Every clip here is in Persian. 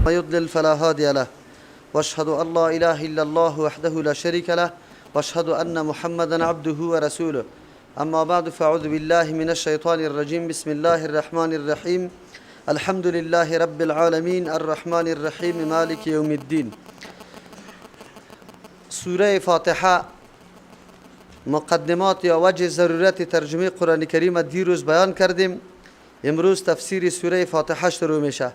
يضلل فلا هادي له، واشهد ان لا اله الا الله وحده لا شريك له، واشهد ان محمدا عبده ورسوله. اما بعد، فاعوذ بالله من الشيطان الرجيم. بسم الله الرحمن الرحيم. الحمد لله رب العالمين الرحمن الرحيم مالك يوم الدين. سوره فاتحه، مقدمات یا وجه ضرورت ترجمه قرآن کریم دیروز بیان کردیم. امروز تفسیر سوره فاتحه شروع میشه.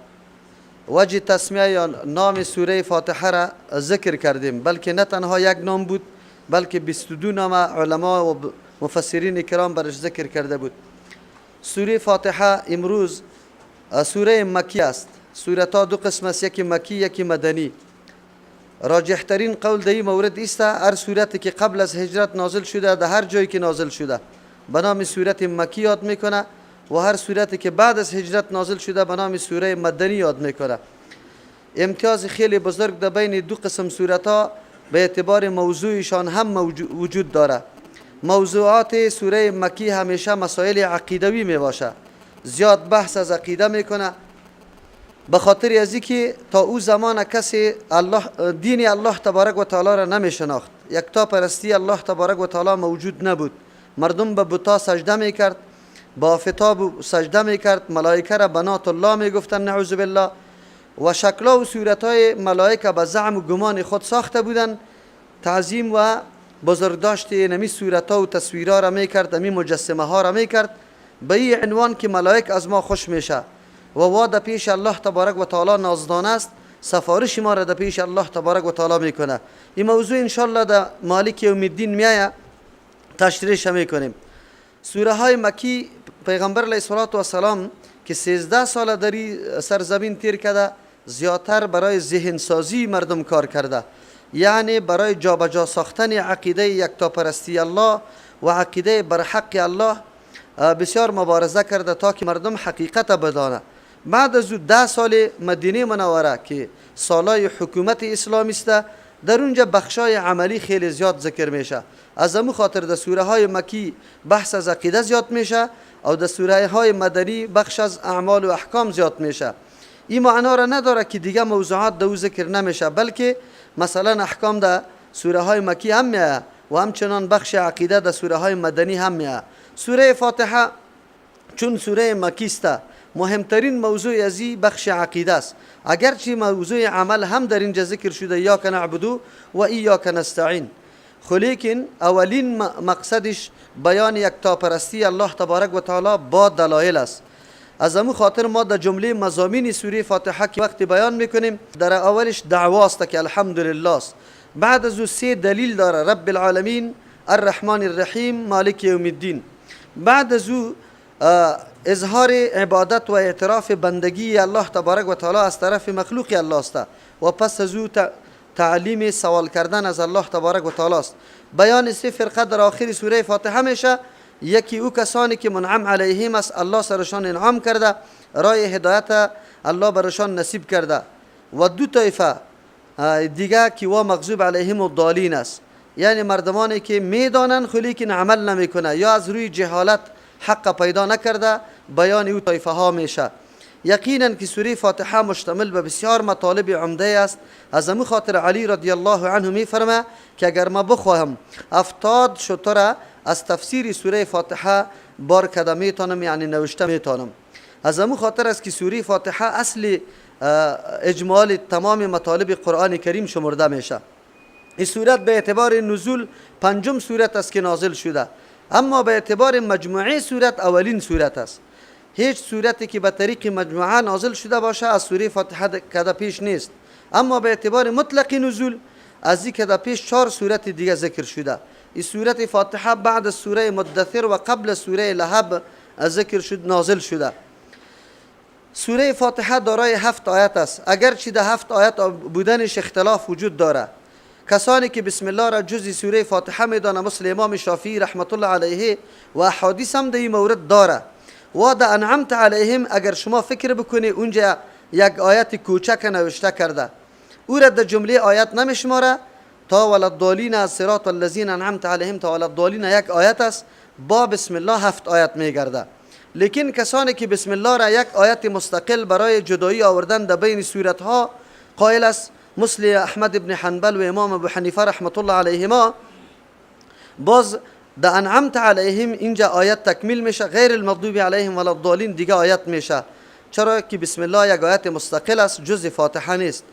وجه تسمیه یا نام سوره فاتحه را ذکر کردیم، بلکه نه تنها یک نام بود، بلکه 22 نام علما و مفسرین کرام برش ذکر کرده بود. سوره فاتحه امروز سوره مکی است. سورت ها دو قسم است، یکی مکی، یکی مدنی. راجح ترین قول در این مورد است: هر سورتی که قبل از هجرت نازل شده، در هر جایی که نازل شده، به نام سورت مکی یاد میکنه و هر سورتی که بعد از هجرت نازل شده، به نام سوره مدنی یاد میکنه. امتیاز خیلی بزرگ در بین دو قسم سورت ها به اعتبار موضوعشان هم وجود داره. موضوعات سوره مکی همیشه مسائل عقیدوی می باشه، زیاد بحث از عقیده میکنه، به خاطر از که تا او زمان کسی الله، دین الله تبارک و تعالی را نمی شناخت، یکتا پرستی الله تبارک و تعالی موجود نبود. مردم به بتا سجده میکرد، با آفتاب سجده میکرد، ملائکه را بنات الله میگفتن، نعوذ بالله، و شکلا و صورت های ملائکه به زعم و گمان خود ساخته بودن. تعظیم و بزرگداشت نمی صورت ها و تصویرها را میکرد، امی مجسمه ها را میکرد، به این عنوان که ملائک از ما خوش میشه و وا در پیش الله تبارک و تعالی نازدان است، سفارش ما را در پیش الله تبارک و تعالی میکنه. این موضوع انشالله در مالک یوم الدین میایه، تشریح میکنیم. سوره های مکی، پیغمبر علیه الصلاة والسلام که 13 سال در سرزمین تیر کرده، زیادتر برای ذهن سازی مردم کار کرده، یعنی برای جابجا ساختن عقیده یکتاپرستی الله و عقیده برحق الله بسیار مبارزه کرده تا که مردم حقیقت بدانه. بعد از 10 سال مدینه منوره که سالای حکومت اسلامی است، در اونجا بخشای عملی خیلی زیاد ذکر میشه. از امو خاطر در سوره های مکی بحث از عقیده زیاد میشه و در سوره های مدنی بخش از اعمال و احکام زیاد میشه. این معنا را نداره که دیگه موضوعات در ذکر نمیشه، بلکه مثلا احکام در سوره های مکی هم میه و همچنان بخش عقیده در سوره های مدنی هم میه. سوره فاتحه چون سوره مکی است، مهمترین موضوع ازی بخش عقیده است، اگرچه موضوع عمل هم در اینجا ذکر شده، ایاک نعبد و ایاک نستعین، خو لیکن اولین مقصدش بیان یکتاپرستی الله تبارک و تعالی با دلایل است. از امو خاطر ما در جمله مضامین سوره فاتحه که وقتی بیان میکنیم، در اولش دعواست که الحمدلله است. بعد از او سه دلیل داره: رب العالمین، الرحمن الرحیم، مالک یوم الدین. بعد از او اظهار عبادت و اعتراف بندگی الله تبارک و تعالی از طرف مخلوق الله است و پس از او تعلیم سوال کردن از الله تبارک و تعالی است. بیان سه فرقه در آخر سوره فاتحه میشه: یکی او کسانی که منعم علیهم است، الله سرشان انعام کرده، راه هدایت الله برشان نصیب کرده، و دو طایفه دیگه که وا مغضوب علیهم و ضالین است، یعنی مردمانی که میدانن خو لیکن عمل نمیکنه یا از روی جهالت حق پیدا نکرده، بیان او طایفه ها میشه. یقینا که سوره فاتحه مشتمل به بسیار مطالب عمده است. از امو خاطر علی رضی الله عنه میفرمه که اگر ما بخواهم 70 شتر از تفسیر سوره فاتحه بار کده میتونم، یعنی نوشته میتونم. از امو خاطر است که سوره فاتحه اصل اجمال تمام مطالب قرآن کریم شمرده میشه. این سورت به اعتبار نزول پنجم سورت است که نازل شده، اما به اعتبار مجموعه سورت اولین سورت است. هیچ سورتی که به طریق مجموعه نازل شده باشه از سوره فاتحه کده پیش نیست، اما به اعتبار مطلق نزول از این کده پیش چهار سورت دیگه ذکر شده. این سورت فاتحه بعد از سوره مدثر و قبل سوره لهب ذکر شد، نازل شده. سوره فاتحه دارای هفت آیت است، اگرچه در هفت آیت بودنش اختلاف وجود داره. کسانی که بسم الله را جزء سوره فاتحه میدانه، مثل امام شافعی رحمت الله علیه، و احادیث هم در این مورد داره، و در انعمت علیهم اگر شما فکر بکنی، اونجا یک آیت کوچک نوشته کرده، او را در جمله آیت نمیشماره. تا ولا الضالین، از صراط الذین انعمت علیهم تا ولا الضالین یک آیت است، با بسم الله هفت آیت میگرده. لیکن کسانی که بسم الله را یک آیت مستقل برای جدایی آوردن در بین سورت ها قائل است، مثل احمد ابن حنبل و امام ابو حنیفه رحمت الله علیهما، باز در انعمت علیهم اینجا آیت تکمیل میشه، غیر المغضوب علیهم ولا الضالین دیگه آیت میشه. چرا که بسم الله یک آیت مستقل است، جز فاتحه نیست.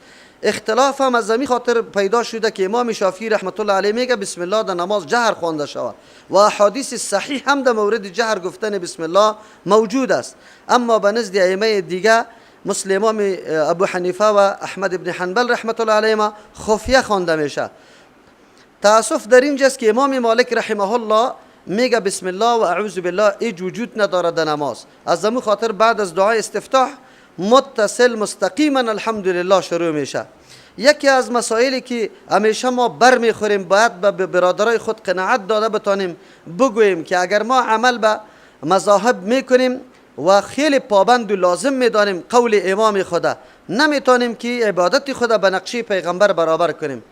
اختلاف هم از همین خاطر پیدا شده که امام شافعی رحمت الله علیه میگه بسم الله در نماز جهر خوانده شود و احادیث صحیح هم در مورد جهر گفتن بسم الله موجود است. اما به نزد ائمه دیگه مثل امام ابو حنیفه و احمد ابن حنبل رحمت الله علیهما خفیه خوانده میشه. تاسف در اینجاست که امام مالک رحمه الله میگه بسم الله و اعوذ بالله هیچ وجود نداره در نماز. از همون خاطر بعد از دعای استفتاح متصل مستقیما الحمدلله شروع میشه. یکی از مسائلی که همیشه ما بر میخوریم، باید به برادرای خود قناعت داده بتانیم بگوییم که اگر ما عمل به مذاهب میکنیم و خیلی پابند و لازم میدانیم قول امام خدا، نمیتونیم که عبادت خدا به نقشه پیغمبر برابر کنیم.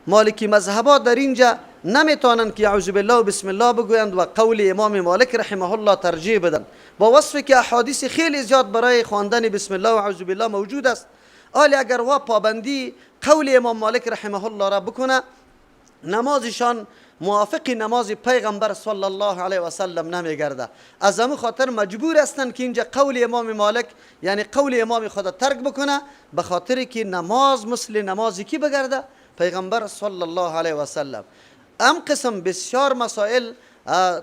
مالکی مذهبا در اینجا نمیتونن که اعوذ بالله و بسم الله بگویند و قول امام مالک رحمه الله ترجیح بدن، با وصف که احادیث خیلی زیاد برای خواندن بسم الله و اعوذ بالله موجود است. آلی اگر وا پابندی قول امام مالک رحمه الله را بکنه، نمازشان موافق نماز پیغمبر صلی الله علیه و سلم نمیگرده. از همون خاطر مجبور هستند که اینجا قول امام مالک یعنی قول امام خود ترک بکنه، به خاطر که نماز مثل نمازی کی بگرده؟ پیغمبر صلی الله علیه و سلم. ام قسم بسیار مسائل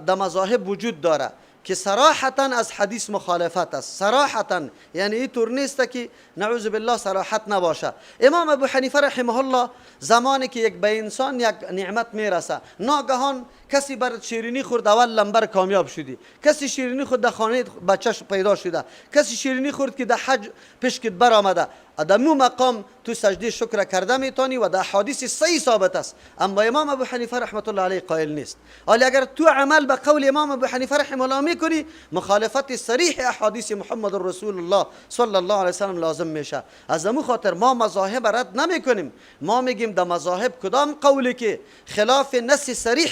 در مذاهب وجود داره که صراحتا از حدیث مخالفت است. صراحتا یعنی اینطور نیست که نعوذ بالله صراحت نباشه. امام ابو حنیفه رحمه الله زمانی که یک به انسان یک نعمت میرسه، ناگهان کسی بر شیرینی خورد اول لمبر کامیاب شدی، کسی شیرینی خورد در خانه بچهش پیدا شده، کسی شیرینی خورد که در حج پیشکت برآمده، در مو مقام تو سجده شکر کرده میتونی و در حدیث صحیح ثابت است. اما امام ابو حنیفه رحمت الله علیه قائل نیست. ولی اگر تو عمل به قول امام ابو حنیفه رحمه الله میکنی، مخالفت صریح احادیث محمد رسول الله صلی الله علیه وسلم لازم میشه. از امو خاطر ما مذاهب رد نمیکنیم، ما میگیم در مذاهب کدام قولی که خلاف نص صریح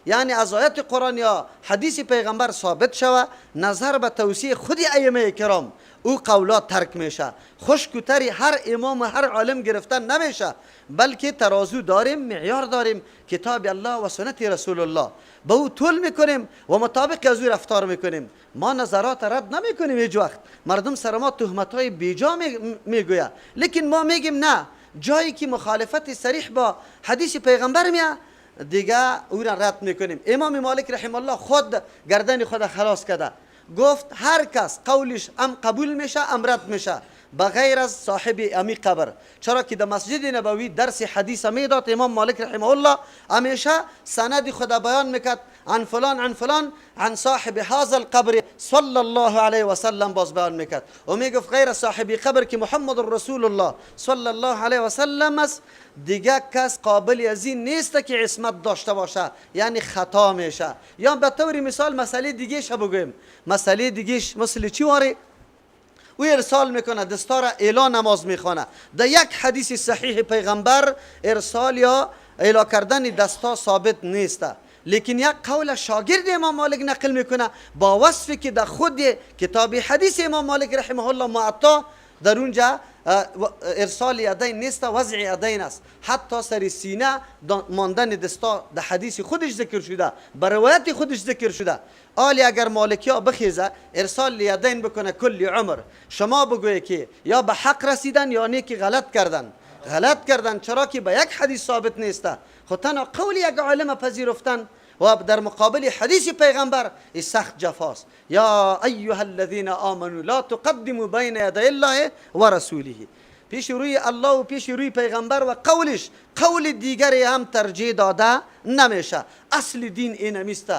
یعنی از آیت قرآن یا حدیث پیغمبر ثابت شوه، نظر به توصیه خود ائمه کرام او قولات ترک میشه. خشک و تری هر امام و هر عالم گرفتن نمیشه، بلکه ترازو داریم، معیار داریم، کتاب الله و سنت رسول الله، به او طول میکنیم و مطابق از او رفتار میکنیم. ما نظرات رد نمیکنیم هیچ وقت. مردم سر ما تهمت های بیجا میگوید، لیکن ما میگیم نه، جایی که مخالفت صریح با حدیث پیغمبر میاد دیگه او را رد میکنیم. امام مالک رحم الله خود گردن خود خلاص کرده، گفت هر کس قولش ام قبول میشه ام رد میشه بغیر از صاحب امی قبر. چرا که در مسجد نبوی درس حدیث میداد امام مالک رحمه الله، همیشه سند خود بیان میکرد، عن فلان عن فلان عن صاحب هذا القبر صلی الله علیه و سلم باز بیان میکرد و میگفت غیر صاحب قبر که محمد رسول الله صلی الله علیه و سلم است، دیگه کس قابل از این نیست که عصمت داشته باشه، یعنی خطا میشه. یا به طور مثال مسئله دیگه بگویم، مسئله دیگه مثل چی واره؟ او ارسال میکنه دستار اعلان نماز میخوانه. در یک حدیث صحیح پیغمبر ارسال یا اعلا کردن دستا ثابت نیست، لیکن یک قول شاگرد امام مالک نقل میکنه با وصفی که در خود کتاب حدیث امام مالک رحمه الله معطا در اونجا ارسال یدین نیست، وضع یدین است. حتی سر سینه ماندن دستا در حدیث خودش ذکر شده، بر روایت خودش ذکر شده. آلی اگر مالکی ها بخیزه ارسال یدین بکنه کل عمر، شما بگوی که یا به حق رسیدن یا نیکی غلط کردن. غلط کردن چرا که به یک حدیث ثابت نیست. خود تنها قول یک عالم پذیرفتن و در مقابل حدیث پیغمبر ای سخت جفاست. یا ایها الذین آمنوا لا تقدموا بین یدی الله و رسوله. پیش روی الله و پیش روی پیغمبر و قولش قول دیگری هم ترجیح داده نمیشه. اصل دین اینمیست.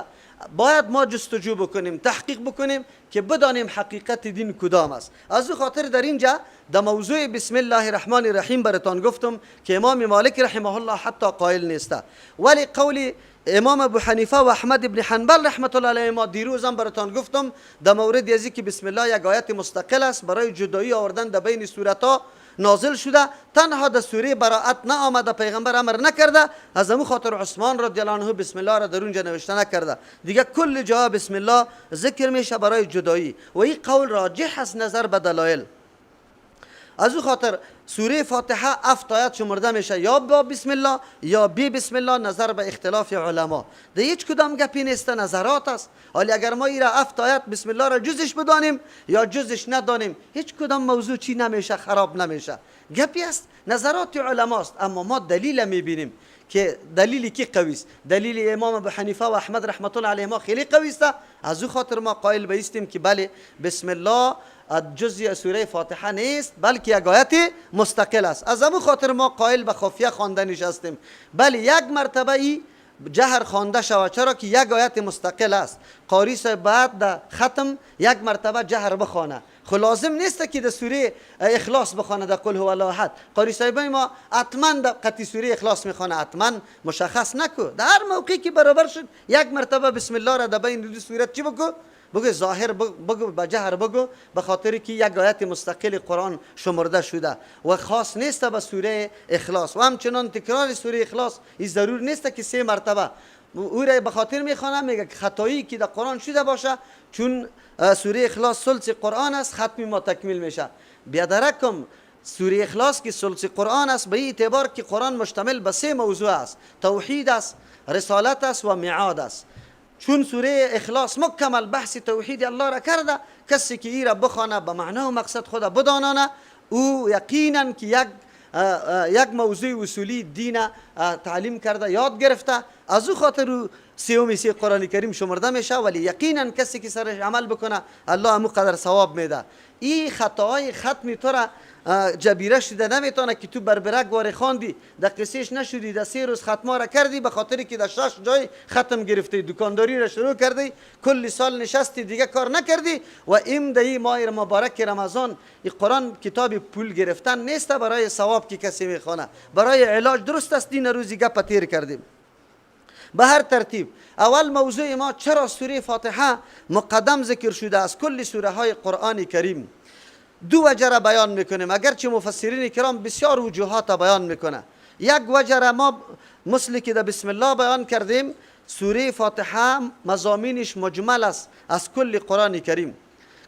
باید ما جستجو بکنیم، تحقیق بکنیم که بدانیم حقیقت دین کدام است. از او خاطر در اینجا در موضوع بسم الله الرحمن الرحیم براتان گفتم که امام مالک رحمه الله حتی قائل نیست، ولی قول امام ابو حنیفه و احمد ابن حنبل رحمت الله علیه ما دیروز هم براتان گفتم در مورد ازی که بسم الله یک آیت مستقل است برای جدایی آوردن در بین سورت ها، نازل شده، تنها در سوره براءت نه آمده، پیغمبر امر نکرده، از امو خاطر عثمان رضی الله عنه بسم الله را در اونجا نوشته نکرده. دیگه کل جا بسم الله ذکر میشه برای جدایی و این قول راجح است نظر به دلایل. از او خاطر سوره فاتحه 7 آیت شمرده میشه، یا با بسم الله یا بی بسم الله، نظر به اختلاف علما. در هیچ کدام گپی نیست، نظرات است. حالی اگر ما ایرا 7 آیت بسم الله را جزش بدانیم یا جزش ندانیم، هیچ کدام موضوع چی نمیشه، خراب نمیشه، گپی است، نظرات علماست. اما ما دلیل میبینیم که دلیلی کی قوی است؟ دلیل امام ابو حنیفه و احمد رحمت الله علیهما خیلی قوی است. از او خاطر ما قائل بیستیم که بله بسم الله جزء سوره فاتحه نیست، بلکه یک آیت مستقل است. از امو خاطر ما قائل به خفیه خواندنش هستیم. بله یک مرتبه ای جهر خوانده شود، چرا که یک آیت مستقل است. قاری صاحب بعد در ختم یک مرتبه جهر بخوانه، خو لازم نیست که در سوره اخلاص بخوانه، در قل هو الله احد. قاری صاحب ما حتما در قطعی سوره اخلاص میخوانه، حتما مشخص نکو. در هر موقعی که برابر شد یک مرتبه بسم الله را در بین دو سوره چی بگو؟ بگو ظاهر بگو، به جهر بگو، به خاطر که یک آیت مستقل قرآن شمرده شده و خاص نیست به سوره اخلاص. و همچنان تکرار سوره اخلاص این ضرور نیست که 3 مرتبه او را به خاطر میخوانم، میگه خطایی که در قرآن شده باشه، چون سوره اخلاص ثلث قرآن است، ختم ما تکمیل میشه. بیادرکم سوره اخلاص که ثلث قرآن است، به اعتبار که قرآن مشتمل به 3 موضوع است: توحید است، رسالت است و میعاد است. چون سوره اخلاص مکمل بحث توحید الله را کرده، کسی که ای را بخوانه به معنا و مقصد خود بدانانه، او یقینا که یک موضوع اصولی دین تعلیم کرده، یاد گرفته، از او خاطر او 3 قرآن کریم شمرده میشه. ولی یقینا کسی که سرش عمل بکنه الله همو قدر ثواب میده. این خطاهای ختمی تو را جبیره شده نمیتونه که تو بربرک واره خواندی، در قصهش نشدی، در 3 روز ختما را کردی، به خاطر که در 6 جای ختم گرفتی، دکانداری را شروع کردی، کل سال نشستی دیگه کار نکردی. و این در ماه مبارک رمضان این قرآن کتاب پول گرفتن نیست برای ثواب که کسی میخوانه، برای علاج درست است. دین روزی گپ تیر کردیم. به هر ترتیب اول موضوع ما چرا سوره فاتحه مقدم ذکر شده از کل سوره های قرآن کریم؟ 2 وجه را بیان میکنیم، اگرچه مفسرین کرام بسیار وجوهات بیان میکنه. یک وجه را ما مثل که در بسم الله بیان کردیم، سوره فاتحه مضامینش مجمل است از کل قرآن کریم.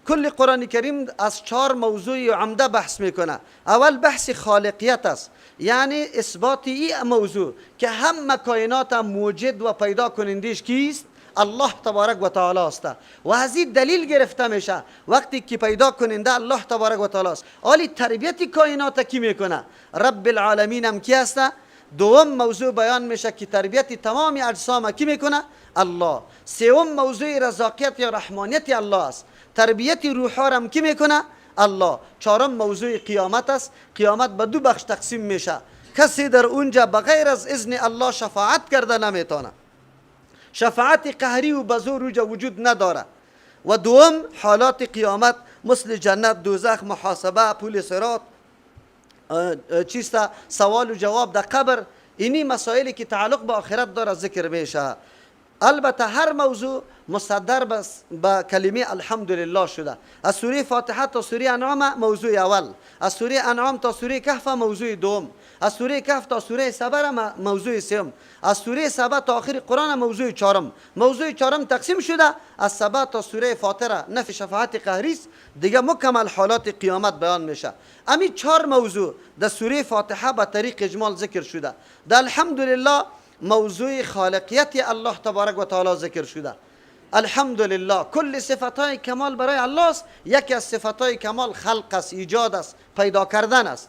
کل قرآن کریم از 4 موضوع عمده بحث میکنه. اول بحث خالقیت است، یعنی اثبات این موضوع که همه کائنات موجد و پیدا کنندش کیست؟ الله تبارک و تعالی است. و از این دلیل گرفته میشه وقتی که پیدا کننده الله تبارک و تعالی است. آلی تربیت کائنات کی میکنه؟ رب العالمین هم کی است؟ دوم موضوع بیان میشه که تربیت تمام اجسام کی میکنه؟ الله. سوم موضوع رزاقیت یا رحمانیت الله است، تربیت روح ها را کی میکنه؟ الله. چهارم موضوع قیامت است. قیامت به 2 بخش تقسیم میشه، کسی در اونجا بغیر از اذن الله شفاعت کرده نمیتونه، شفاعت قهری و بزور اونجا وجود نداره. و دوم حالات قیامت مثل جنت، دوزخ، محاسبه، پول صراط، چیست، سوال و جواب در قبر، اینی مسائلی که تعلق به آخرت داره ذکر میشه. البته هر موضوع مصدر به کلمه الحمدلله شده. از سوره فاتحه تا سوره انعام موضوع اول، از سوره انعام تا سوره کهف موضوع دوم، از سوره کهف تا سوره سبا موضوع سوم، از سوره سبا تا آخر قرآن موضوع چهارم. موضوع چهارم تقسیم شده از سبا تا سوره فاطره نفی شفاعت قهری است، دیگه مکمل حالات قیامت بیان میشه. امی 4 موضوع در سوره فاتحه به طریق اجمال ذکر شده. در الحمدلله موضوع خالقیت الله تبارک و تعالی ذکر شده. الحمدلله کل صفتهای کمال برای الله است. یکی از صفتهای کمال خلق است، ایجاد است، پیدا کردن است.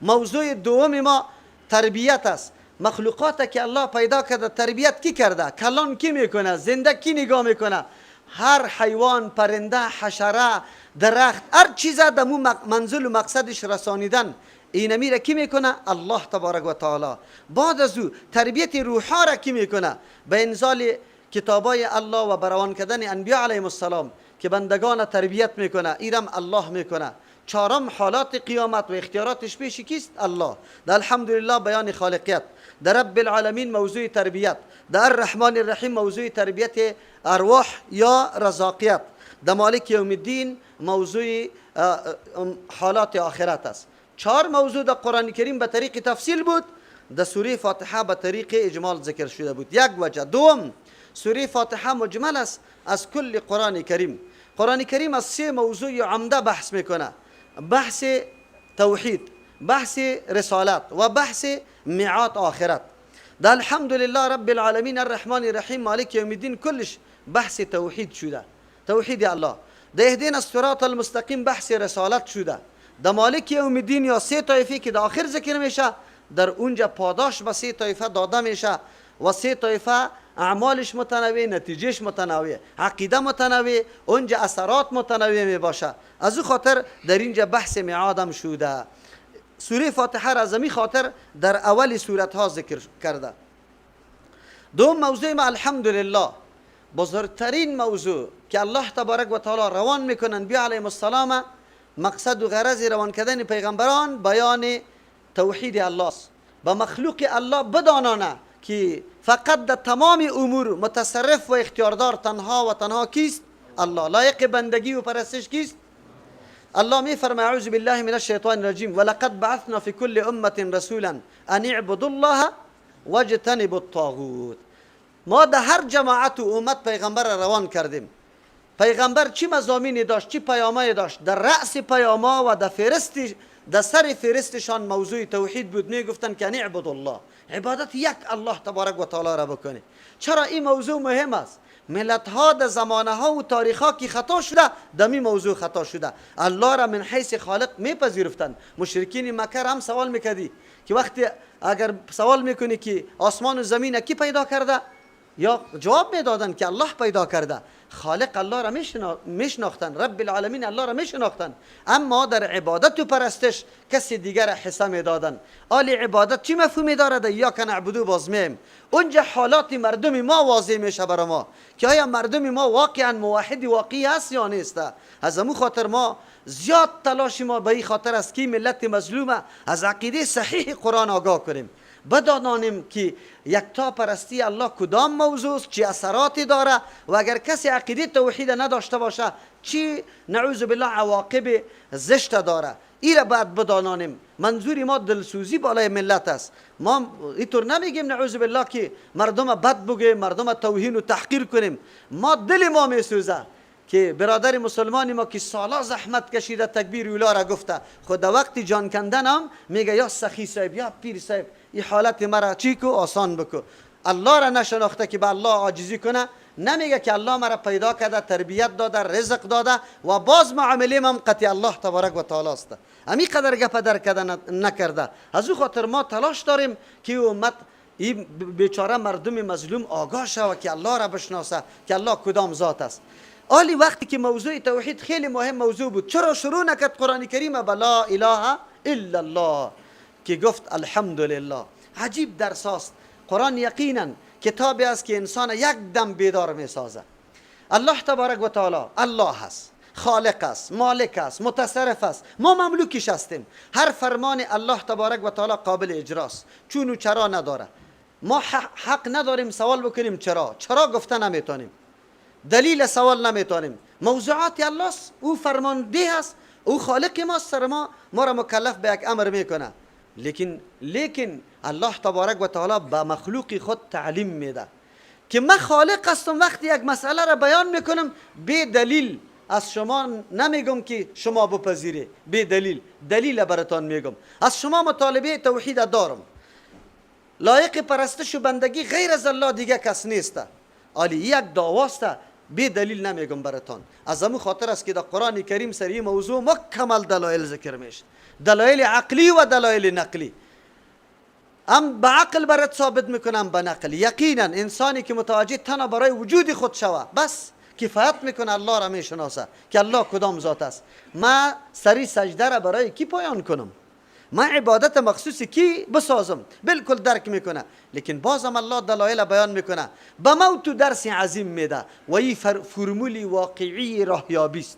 موضوع دوم ما تربیت است. مخلوقات که الله پیدا کرده تربیت کی کرده؟ کلان کی میکنه؟ زنده کی نگاه میکنه؟ هر حیوان، پرنده، حشره، درخت، هر چیز در منزل و مقصدش رسانیدن، اینمی را کی میکنه؟ الله تبارک و تعالی. بعد از او تربیت روحا را کی میکنه؟ به انزال کتابای الله و بروان کردن انبیاء علیهم السلام که بندگان تربیت میکنه، ایرم الله میکنه. چهارم حالات قیامت و اختیاراتش پیش کیست؟ الله. در الحمدلله بیان خالقیت، در رب العالمین موضوع تربیت، در الرحمن الرحیم موضوع تربیت ارواح یا رزاقیت، در مالک یوم الدین موضوع حالات آخرت است. چهار موضوع در قرآن کریم به طریق تفصیل بود، در سوره فاتحه به طریق اجمال ذکر شده بود. یک وجه. دوم، سوره فاتحه مجمل است از کل قرآن کریم. قرآن کریم از سه موضوع عمده بحث میکنه: بحث توحید، بحث رسالت و بحث میعاد آخرت. در الحمدلله رب العالمین الرحمن الرحیم مالک یوم الدین کلش بحث توحید شده، توحید الله. در اهدنا الصراط المستقیم بحث رسالت شده. در مالک یوم الدین یا سه طایفه که در آخر ذکر میشه، در اونجا پاداش به سه طایفه داده میشه و سه طایفه اعمالش متنوع، نتیجهش متنوع، عقیده متنوع، اونجا اثرات متنوع می باشه. از او خاطر در اینجا بحث میعاد هم شده. سوره فاتحه را از این خاطر در اول سورت ها ذکر کرده. دوم موضوع ما الحمدلله، بزرگترین موضوع که الله تبارک و تعالی روان میکنن بیا علیهم السلام، مقصد و غرض روان کردن پیغمبران بیان توحید الله است. به مخلوق الله بدانانه که فقط در تمام امور متصرف و اختیاردار تنها و تنها کیست؟ الله. لایق بندگی و پرستش کیست؟ الله می فرماید اعوذ بالله من الشیطان الرجیم ولقد بعثنا فی كل امه رسولا ان اعبدوا الله واجتنبوا الطاغوت. ما در هر جماعت و امت پیغمبر را روان کردیم. پیغمبر چی مضامینی داشت، چی پیامایی داشت؟ در رأس پیاما و در فهرست، در سر فهرستشان موضوع توحید بود. می گفتن که اعبدوا الله، عبادت یک الله تبارک و تعالی را بکنی. چرا این موضوع مهم است؟ ملت ها در زمانه ها و تاریخ ها که خطا شده، دمی موضوع خطا شده. الله را من حیث خالق میپذیرفتند. مشرکین مکه هم سوال میکردی که وقتی اگر سوال میکنی که آسمان و زمین کی پیدا کرده، یا جواب میدادن که الله پیدا کرده. خالق الله را میشناختن، رب العالمین الله را میشناختن، اما در عبادت و پرستش کسی دیگر حصه میدادن. آل عبادت چی مفهومی داره؟ در ایاک نعبدو باز میم. اونجا حالات مردم ما واضح میشه برای ما که آیا مردم ما واقعا موحد واقعی هست یا نیست. از امو خاطر ما زیاد تلاش ما به این خاطر است که ملت مظلومه از عقیده صحیح قرآن آگاه کنیم، بدانیم که یکتا پرستی الله کدام موضوع است، چه اثراتی داره و اگر کسی عقیده توحید نداشته باشه چی نعوذ بالله عواقب زشت داره. ای را باید بدانیم. منظور ما دلسوزی بالای ملت است. ما اینطور نمیگیم نعوذ بالله که مردم بد بگیم، مردم توهین و تحقیر کنیم. ما دل ما میسوزه که برادر مسلمان ما که سالا زحمت کشیده تکبیر اولا را گفته، خود وقتی جان کندن هم میگه یا سخی صاحب یا پیر صاحب این حالت مرا چی کو آسان بکو. الله را نشناخته که به الله عاجزی کنه، نمیگه که الله مرا پیدا کرده، تربیت داده، رزق داده و باز معامله هم قطع الله تبارک و تعالی است. امی قدر گپ در کرده نکرده. از او خاطر ما تلاش داریم که امت این بیچاره مردم مظلوم آگاه شوه که الله را بشناسه که الله کدام ذات است. آلی وقتی که موضوع توحید خیلی مهم موضوع بود، چرا شروع نکرد قرآن کریم به لا اله الا الله که گفت الحمدلله؟ عجیب درس است. قرآن یقینا کتابی است که انسان یک دم بیدار می سازه. الله تبارک و تعالی الله هست، خالق است، مالک است، متصرف است، ما مملوکش هستیم. هر فرمان الله تبارک و تعالی قابل اجراست، چون و چرا نداره. ما حق نداریم سوال بکنیم چرا، چرا گفته نمیتونیم، دلیل سوال نمیتونیم. موضوعات الله است، او فرمانده است، او خالق ماست، سر ما ما را مکلف به یک امر میکنه. لیکن الله تبارک و تعالی به مخلوق خود تعلیم میده که من خالق هستم. وقتی یک مسئله را بیان میکنم بی دلیل از شما نمیگم که شما بپذیری، بی دلیل، دلیل براتان میگم. از شما مطالبه توحید دارم، لایق پرستش و بندگی غیر از الله دیگه کس نیست. آلی یک دعواست، بی دلیل نمیگم براتان. از همون خاطر است که در قرآن کریم سری موضوع مکمل دلایل ذکر میشه، دلایل عقلی و دلایل نقلی. هم به عقل برات ثابت میکنم به نقل. یقینا انسانی که متوجه تنها برای وجود خود شوه بس کفایت میکنه، الله را میشناسه که الله کدام ذات است. ما سری سجده را برای کی پایان کنم؟ ما عبادت مخصوص کی بسازم؟ بالکل درک میکنه. لیکن بازم الله دلایل بیان میکنه، به ما تو درس عظیم میده و این فرمول واقعی راهیابی است.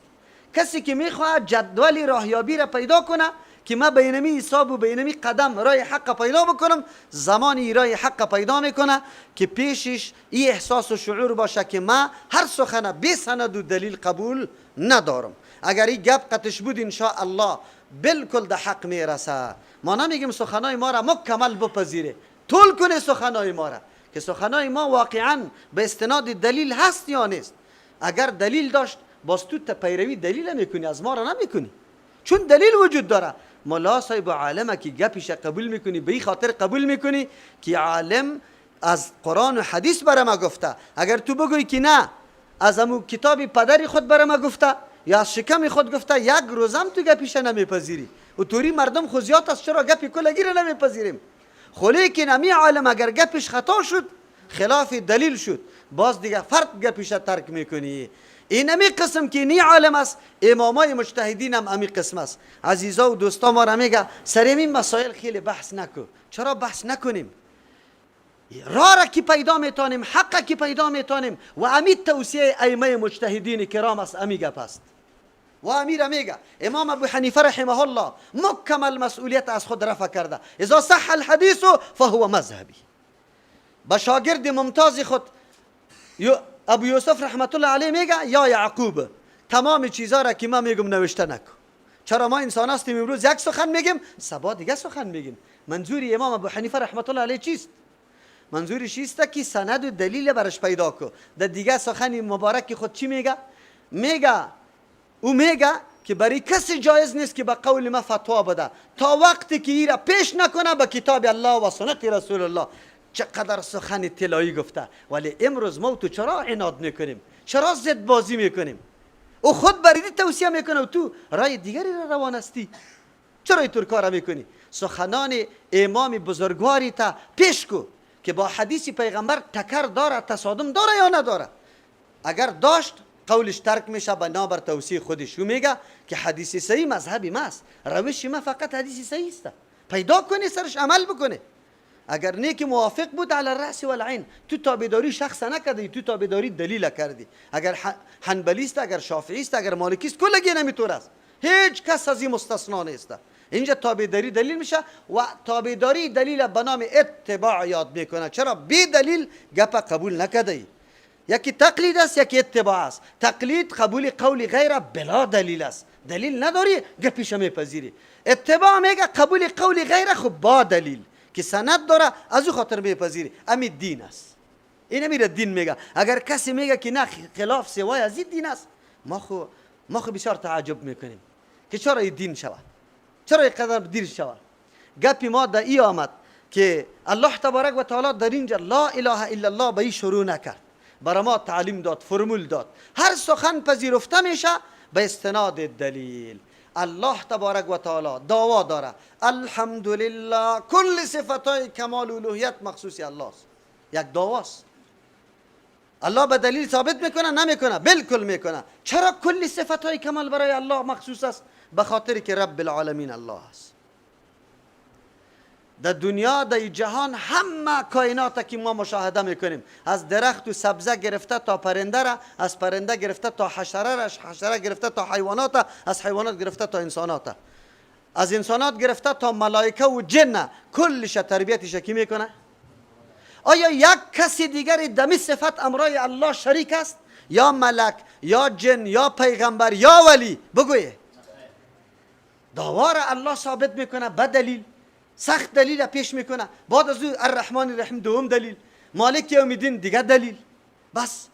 کسی که میخواد جدول راهیابی را پیدا کنه که ما به اینمی حساب و به اینمی قدم راه حق پیدا بکنم، زمانی راه حق پیدا میکنه که پیشش این احساس و شعور باشه که ما هر سخن بی سند و دلیل قبول ندارم. اگر این گپ قطش بود ان شاء الله بالکل ده حق میرسه. ما نمیگیم سخنای ما را مکمل بپذیره، طول کنه سخنای ما را، که سخنای ما واقعا به استناد دلیل هست یا نیست. اگر دلیل داشت باز تو پیروی دلیل میکنی، از ما را نمیکنی، چون دلیل وجود داره. ملا صاحب عالمه که گپش قبول میکنی، به این خاطر قبول میکنی که عالم از قرآن و حدیث برای ما گفته. اگر تو بگویی که نه از امو کتاب پدر خود برای ما گفته یا از شکم خود گفته، یک روزم تو گپیش نمیپذیری. و توری مردم خو زیاد است، چرا گپی کلگی را نمیپذیریم؟ خو لیکن امی عالم اگر گپش خطا شد، خلاف دلیل شد، باز دیگه فرد گپیش ترک میکنی. این امی قسم که نی عالم است، امامای مجتهدین هم امی قسم است. عزیزا و دوستا ما را میگه سر این مسائل خیلی بحث نکو. چرا بحث نکنیم؟ راه را که پیدا میتونیم، حق که پیدا میتونیم، و امی توصیه ائمه مجتهدین کرام است، امی گپ است. و امیر میگه امام ابو حنیفه رحمه الله مکمل مسئولیت از خود رفع کرده، اذا صح الحدیث فهو مذهبی. با شاگرد ممتاز خود ابو یوسف رحمت الله علیه میگه یا یعقوب تمام چیزا را که ما میگم نوشته نکن. چرا ما انسان هستیم، امروز یک سخن میگیم، صبا دیگه سخن میگیم. منظور امام ابو حنیفه رحمت الله علیه چیست؟ منظورش چیست که سند و دلیل برش پیدا کو. در دیگه سخن مبارک خود چی میگه؟ میگه او میگه که برای کسی جایز نیست که به قول ما فتوا بده تا وقتی که ایرا پیش نکنه به کتاب الله و سنت رسول الله. چقدر سخن طلایی گفته. ولی امروز ما تو چرا عناد میکنیم؟ چرا ضد بازی میکنیم؟ او خود بریدی توصیه میکنه و تو رای دیگری را روان هستی. چرا اینطور کار میکنی؟ سخنان امام بزرگواری تا پیش کو که با حدیث پیغمبر تکر داره، تصادم داره یا نداره. اگر داشت قولش ترک میشه بنابر توصیه خودش. او میگه که حدیث صحیح مذهبی ماست، روش ما فقط حدیث صحیح است، پیدا کنی سرش عمل بکنه. اگر نه که موافق بود علی الراس والعین، تو تابعداری شخص نکردی، تو تابعداری دلیل کردی. اگر حنبلی است، اگر شافعی است، اگر مالکی است، کلگی نمیطور است، هیچ کس از این مستثنا نیست. اینجا تابعداری دلیل میشه و تابعداری دلیل به نام اتباع یاد میکنه. چرا بی دلیل گپ قبول نکردی؟ یکی تقلید است، یکی اتباع است. تقلید قبول قول غیر بلا دلیل است، دلیل نداری گپیش میپذیری. اتباع میگه قبول قول غیر خب با دلیل که سند داره، از او خاطر میپذیری. امی دین است، این امیر دین میگه. اگر کسی میگه که نه خلاف سوای از این دین است، ما خو بسیار تعجب میکنیم که چرا این دین شود، چرا اینقدر دیر شود. گپی ما در ای آمد که الله تبارک و تعالی در اینجا لا اله الا الله به این شروع نکرد، برای ما تعلیم داد، فرمول داد. هر سخن پذیرفته میشه به استناد دلیل. الله تبارک و تعالی دعوا داره الحمدلله، کل صفتهای کمال الوهیت مخصوص الله است. یک دعواست. الله به دلیل ثابت میکنه نمیکنه؟ بالکل میکنه. چرا کل صفتهای کمال برای الله مخصوص است؟ به خاطر که رب العالمین الله است. در دنیا، در جهان، همه کائنات که ما مشاهده میکنیم، از درخت و سبزه گرفته تا پرنده را، از پرنده گرفته تا حشره را، حشره گرفته تا حیوانات، از حیوانات گرفته تا انسانات، از انسانات گرفته تا ملائکه و جن، کلش تربیتش کی میکنه؟ آیا یک کسی دیگر دمی صفت امرای الله شریک است؟ یا ملک، یا جن، یا پیغمبر، یا ولی؟ بگویه. دعوا را الله ثابت میکنه به دلیل، سخت دلیل پیش میکنه. بعد از او الرحمن الرحیم دوم دلیل، مالک یوم الدین دیگه دلیل. بس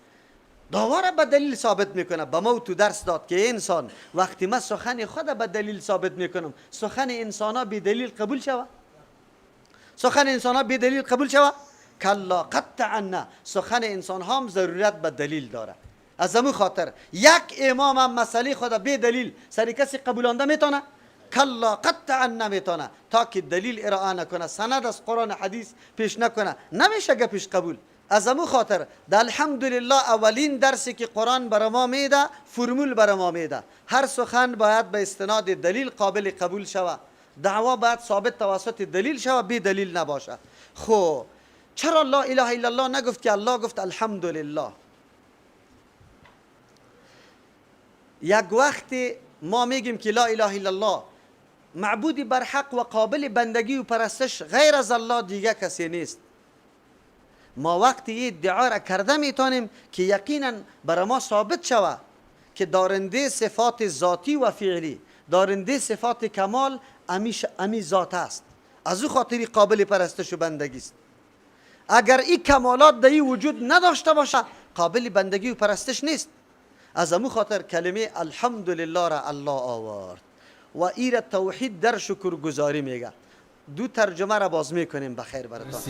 دعوا را به دلیل ثابت میکنه. به ما تو درس داد که انسان وقتی ما سخن خود به دلیل ثابت میکنم، سخن انسان ها به دلیل قبول شوه؟ سخن انسان ها به دلیل قبول شوه؟ کلا قطعا نه. سخن انسان ها هم ضرورت به دلیل داره. از همون خاطر یک امام هم مسئله خود به دلیل سر کسی قبولانده میتونه؟ کلا قطعا نمیتونه تا که دلیل ارائه نکنه، سند از قرآن حدیث پیش نکنه، نمیشه گپش قبول. از امو خاطر در الحمدلله اولین درسی که قرآن بر ما میده، فرمول بر ما میده، هر سخن باید به استناد دلیل قابل قبول شوه، دعوا باید ثابت توسط دلیل شوه، بی دلیل نباشه. خب چرا لا اله الا الله نگفت که الله گفت الحمدلله؟ یک وقتی ما میگیم که لا اله الا الله، معبودی بر حق و قابل بندگی و پرستش غیر از الله دیگه کسی نیست. ما وقتی یه ادعا را کرده میتونیم که یقینا برای ما ثابت شوه که دارنده صفات ذاتی و فعلی، دارنده صفات کمال امی ذات است. از او خاطری قابل پرستش و بندگی است. اگر این کمالات در این وجود نداشته باشه، قابل بندگی و پرستش نیست. از امو خاطر کلمه الحمدلله را الله آورد و ای را توحید در شکرگزاری میگه. دو ترجمه را باز میکنیم. بخیر براتان.